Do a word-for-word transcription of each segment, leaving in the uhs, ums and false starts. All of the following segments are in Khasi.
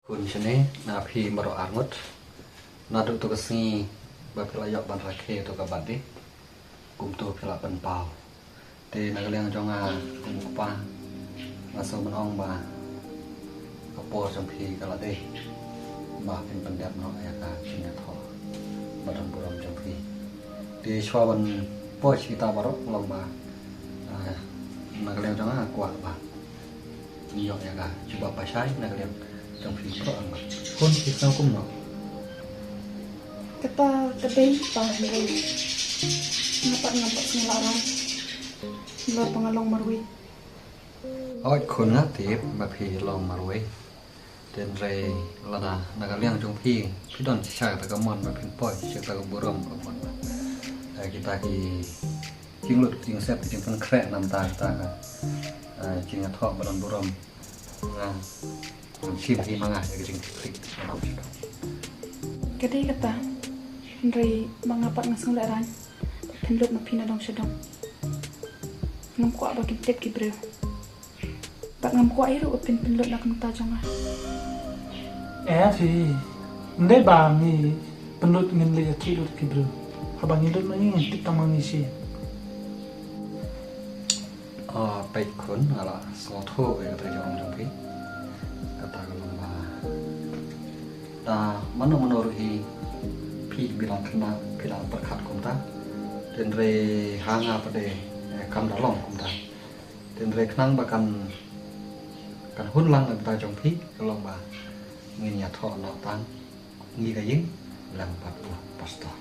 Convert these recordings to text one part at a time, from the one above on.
Khun shane, na phi baroh arngut. Naduh to ka sngi ba phi la ïoh ban rakhe to ka birthday, kumto phi la pynpaw. Te na ka liang jong nga kum u kpa, nga sngew ban ong ba ka por jong phi ka la dei ba phin pyndep noh ïa ka jingïathoh ba don burom jong phi. Te shuwa ban poi sha kita baroh, long ba, ah, na ka liang jong nga kwah ba ïoh ïa ka jubab bashai na ka liang jong phi. Khun, phi sngew kumno? Kata ka dei ba hynrei nga pat ngam pat sngewlah rai. Lor ba nga long marwei. Hooid khun, nga tip ba phi long marwei. Hynrei lada na ka liang jong phi, phi don shisha kata ka mon ba phin poi sha kata ka burom ka mon, eh, kita ki jinglut jingsep, jingpynkhreh namar kata ka, eh, jingïathoh ba don burom. Nga, ngam shim hi ma nga ïa ka jingtip. Ka dei kata, hynrei ma nga pat nga sngew lehraiñ pynlut ma phi na dong sha dong. Ngam kwah ba kin tip ki briew. Bad ngam kwah hi ruh ba phin pynlut na ka bynta jong nga. Eh, phi, ym dei ba ngi pynlut ngin leh ïa ki lut ki briew. Haba ngi lut ma ngi ngin tip tang ma ngi shisha. Ah, peit khun, nga la sngewthuh ïa kata ka jingong jong phi. Kata ka long ba da mano mano ruh hi phi, phi dang khynnah, phi dang pyrkhat kumta. Hynrei ha nga pat de, eh, kam da long kumta. Hynrei khnang ba kan, kan hun lang na ka bynta jong phi, ka long ba ngin ïathoh noh tang ngi ka ïing lem bad u pastor.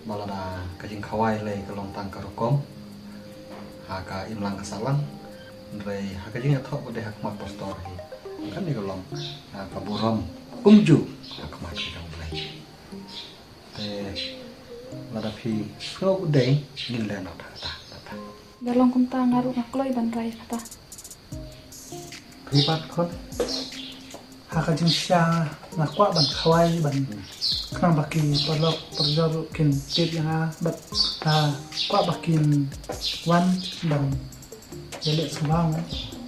Ba lada ka jingkhawai lei ka long tang ka rukom ha ka imlang ka sahlang, hynrei ha ka jingïathoh ba dei ha khmat pastor hi, kane ka long, ah, ka burom kumjuh ha khmat ka jong U Blei. Te lada phi sngew u dei, ngin leh noh da kata, kata. Da long kumta nga ruh nga kloi ban rai kata. Phi pat khun? Ha ka jingshisha nga kwah ban khawai ban khnang ba ki paralok parajor ruh kin tip ïa nga bad nga kwah ba kin wan ban ïaleh sngewbha ma nga.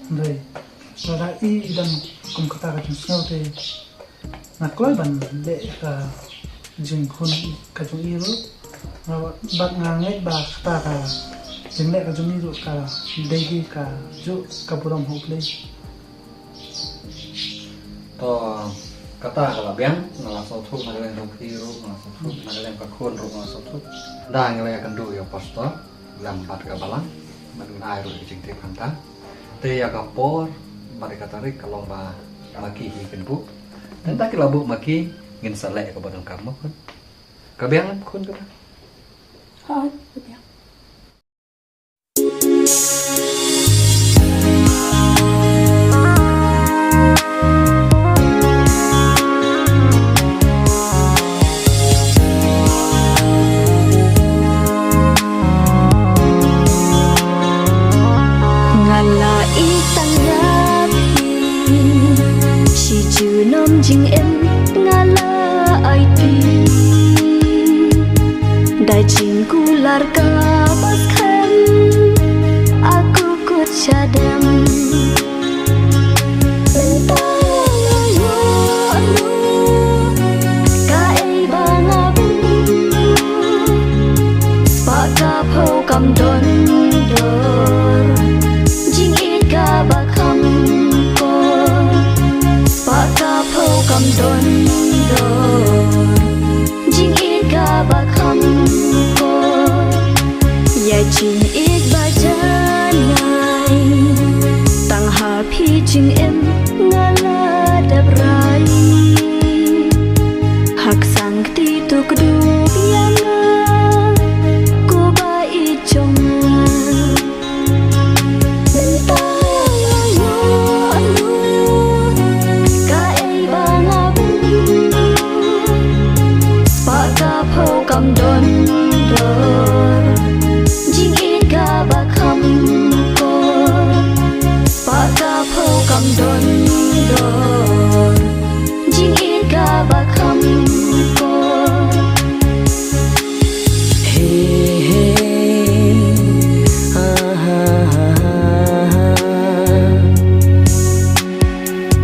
Hynrei lada i don kum kata ka jingsngew te nga kloi ban leh ka jinghun ka jong i ruh. Nga, bad nga ngeit ba kata ka jingleh ka jong i ruh ka dei hi kajuh ka burom ha U Blei. To, kata ka la biang, nga la sngewthuh na ka liang jong phi ruh, nga la sngewthuh na ka liang ka khun ruh, nga la sngewthuh. Da ngi la ïakynduh ïa u pastor lem bad ka balang, bad ngin ai ruh ïa ka jingtip hangta. Te ïa ka por bad ïa ka tarik ka long ba ma ki hi kin buh. Te ynda ki la buh ma ki, ngin sa leh ïa kaba donkam, mo khun. Ka biang em khun kata? Hooid, ka biang. Nga la ïeit tang ïa phi, shi junom jingim nga la aiti. Da jingkular kaba skhem, aku kut shadem. Mynta nga ïoh ruh kaei ba nga bun. Spah ka phew kam don dor, jingïeit kaba kham kor. Spah ka phew kam don dor, jingïeit kaba kham kor. Ïa jingïeit ba janai, tang ha phi jingim nga la dep rai. Hak sang kti tu kdup ïa nga, ko ba ïeit jong nga. Mynta nga ïoh ruh kaei ba nga bun. Spah ka phew kam don dor, jingïeit kaba kham kor. Spah ka phew kam don dor, jingïeit kaba kham kor. He, he, ha, ha, ha, ha.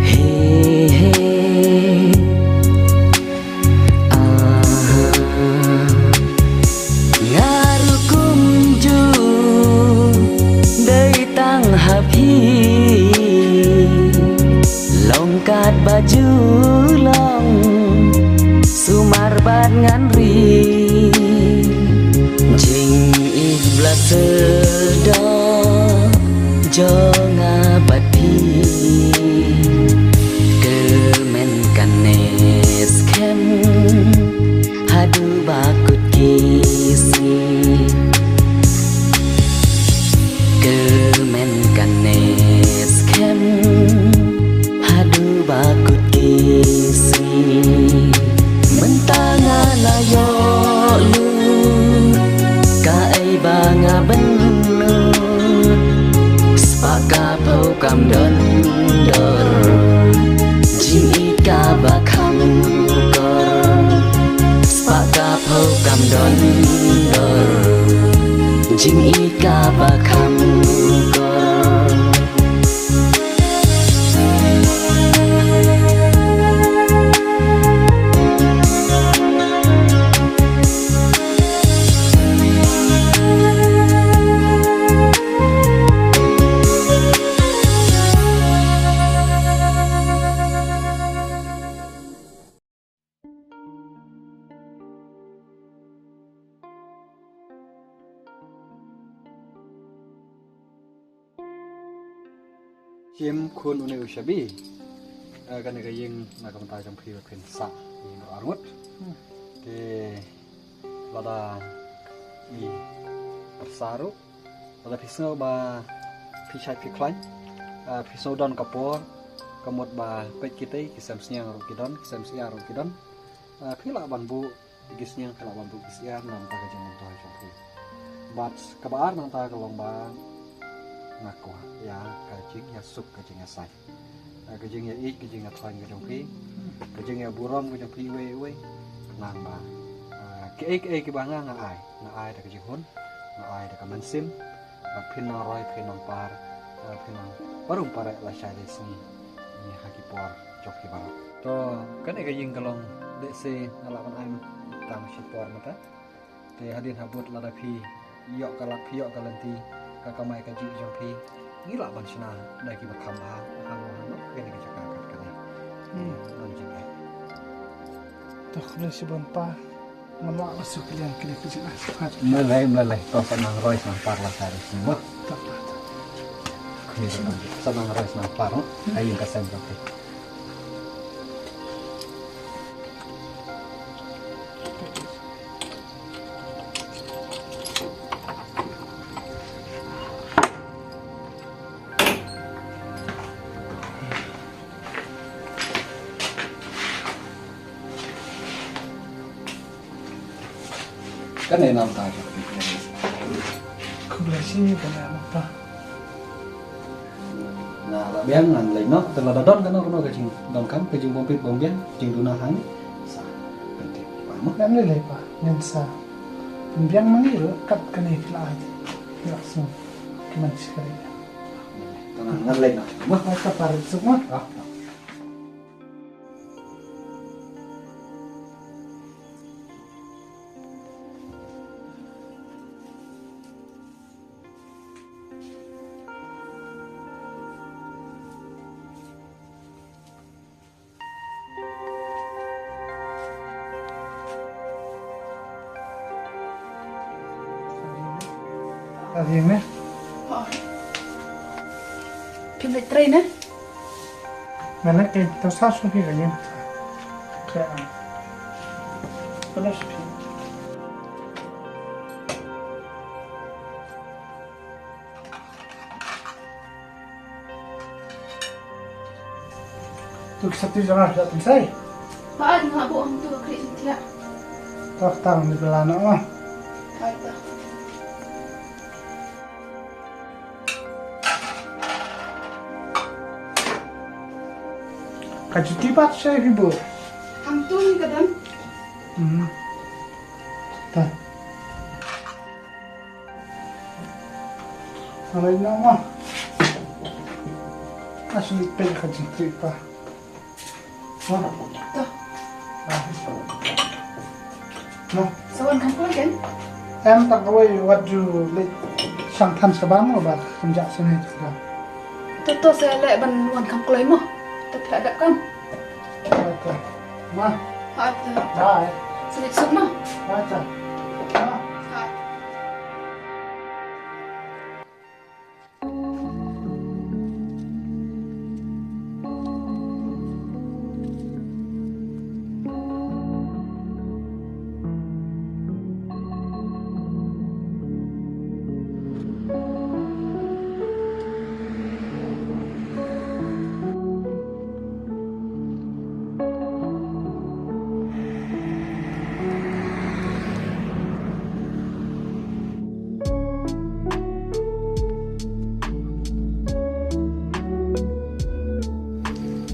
He, he, Syrdoh jong nga bad phi, kyrmen kane skhem haduh ba kut ki sngi. Kyrmen kane skhem haduh ba kut ki sngi. Mynta nga la ïoh lut kaei ba nga bynnud. Spah ka phew kam don dor, jingïeit kaba kham kor. Spah ka phew kam don dor, jingïeit kaba kham kor. Shim khun une u shabi. Eh, kane ka ïing na ka bynta jong phi ba phin sah ïing baroh arngut. Hmm. Te lada i pyrsa ruh, lada phi sngew ba phi shait phi khlaiñ, eh, phi sngew don ka por, ka mut ba peit kitei, ki sem sniang ruh ki don, ki sem syiar ruh ki don. Eh, phi lah ban buh ki sniang, phi lah ban buh ki syiar na ka bynta ka jingmyntoi jong phi. Bad kaba ar na ka bynta ka long ba nga kwah ïa ka jingïasuk, ka jingïasaid, eh, ka jingïaieit, ka jingïathoiñ ka jong phi, ka jingïaburom ka jong phi iwei iwei. Nang ba, eh, kiei kiei kiba nga, nga ai, nga ai da ka jinghun, nga ai da ka mynsiem. Bad phin nang roi, phin nang par, eh, phin nang barum pareh lashai lashisngi ïa ha ki por jong phi baroh. To kane ka ïing ka long, lehse nga lah ban ai tang shipor mynta. Te hadien habud lada phi ïoh ka lad, phi ïoh ka lynti, ka kamai kajih jong phi, ngi lah ban shna da kiba kham bha hangno hangno kane ka jaka kat kane. Hmm. Ngan jingeh. To khublei shibun pa. Ngan wad la suk liang kine ki jingeh. Mlei mlei. To sa nang roi sa nang par la sa ri. Mo. To, to, to. Kine sa nang roi sa nang par. Ai ïing ka sem ka. Kane nam ta ka. Khublei shibun ïa ma pa. Nga la biang ngan leit noh, te lada don kano kano ka jingdonkam, ka jingbym pit bym biang, jingduna hangne. Sa, pynthik, pa mo. Ngam lei lei pa, ngan sa pynbiang ma ngi ruh, kat kane ki la ai. Ki la sum, ki man shi kare. Ngan leit noh, mo. Ai ka pa rit suk mo. Ah. Ka ïing ne? Phim leit trei ne? Nga leit keiñ, to sa shu phi ka ïing. Ka. Ka leit shu phi. Tu ki sati jong nga phi la pynsei. Hooid, nga buh hangtu ha khlieh jingthiah. Toh, tang ni phi la noh. Hooid, toh. Ka juti pat shaei phi buh? Hangtu hi ka don. Hmm. Toh. Alai na ma. Asli pe ka jingtrei pa. Ma. Toh. Ah. Ma. Sa wan kham kloi kein? Em, tang kawei wat ju leit shang than shabar mo ba kham jah sene ka. To to, sa leh ban wan kham kloi mo. To phi la dep kam. Ate. Ma. Ate. Bye. Sa leit suk mo. Ate. Ma. Ate.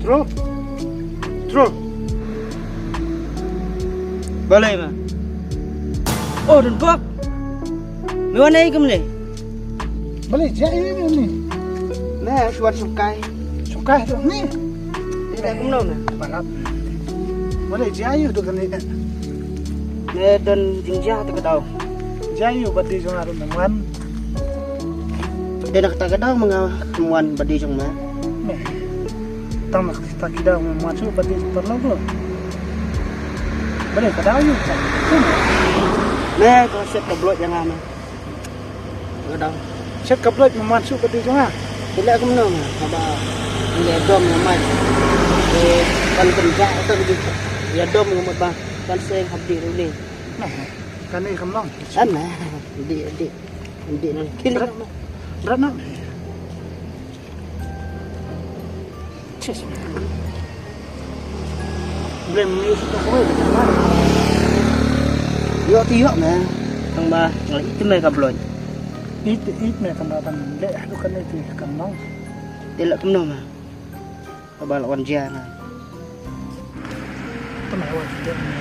Bro. Bro. Balei ma? Oh, Don Pop. Me wan ei kumne? Balei jia ïa ni? Me shuan shukai. Shukai tu ni. Ida kumno me? Balap. Balei jia ïa tu kane? Me don jingjia tu ka dau. Jia ïa ba ti jong arum wan. Dei na kata ka daw ma nga wan ba dei jong me. Me. Tang na kata ki daw ma wan shu ba dei paralok ko. Ba dei ka daw ïa. Me ko shet ka blood ïa nga me. Ka daw. Shet ka blood ma wan shu ba dei jong nga. Ila kumno nga ba. Ila dom nga mai. Eh kan kan ja ka dei. Ya dom nga mut ba. Kan seng hab di ruli. Me. Kane kam long. Ana. Di di. Di nang kili. Berat. Berat nak. Ches. Blem ni suka kawai. Yo ti yo me. Tang ba ngal itu me ka blood. It it me tang ba tan le aduh kan itu kam long. Ila kumno me. Ba la wan jia na. Tama wan jia na.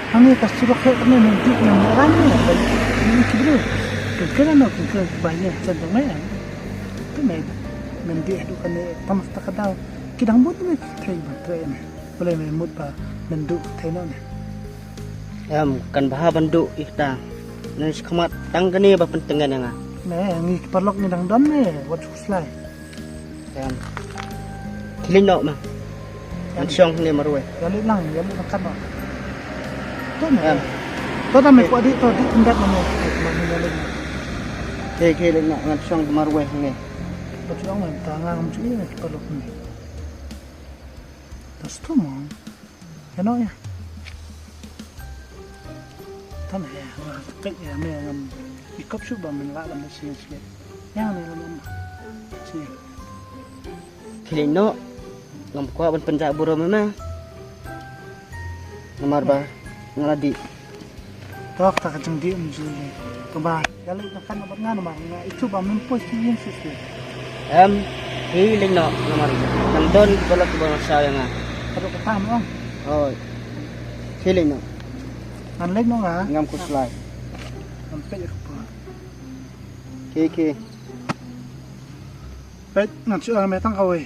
Hangne ka surok he kane men dik na ran ne. Ni ki bru. Ke kena no ke ke ba ye sen to me. Te me men dik du kane tam sta ka dau. Ki dang mut me thei ba thei ne. Bale me mut ba men du thei no ne. Em kan ba ban du ita. Nan shi khmat tang kane ba pentengan nga. Me ngi paralok ngi dang don me wat slai. Em. Kiling nok ma. Ngan shong ne marwei. Ya lit lang, ya lit lang kan nok. Tu ne. Em. Tu ta me kwa di tu di tindak ma mo. Ma ni ya lit. Ke ke lit nok ngan shong marwei ne. Ba shong ma ta nga ngam chu ne paralok ne. Ta stu mo. Ano ya. Tama ya, nga pek ya me ngam ikop shu ba men la lam shi shi. Ya me lam shi. Kiling no ngam kwa ban penja buro me me. Namar ba ngala di. Tok ta ka jeng di um ji. Kumba ya le na kan ba nga namar nga itu ba men pos ki yin shi shi. Em, kiling no namar kan don ba la ki ba sa ya nga. Ka do ka tam ong. Oh. Kiling no. Ngan lek no nga. Ngam kuslai. Ngan pek ka pa. Ki ki. Pek ngan shu me tang kawai.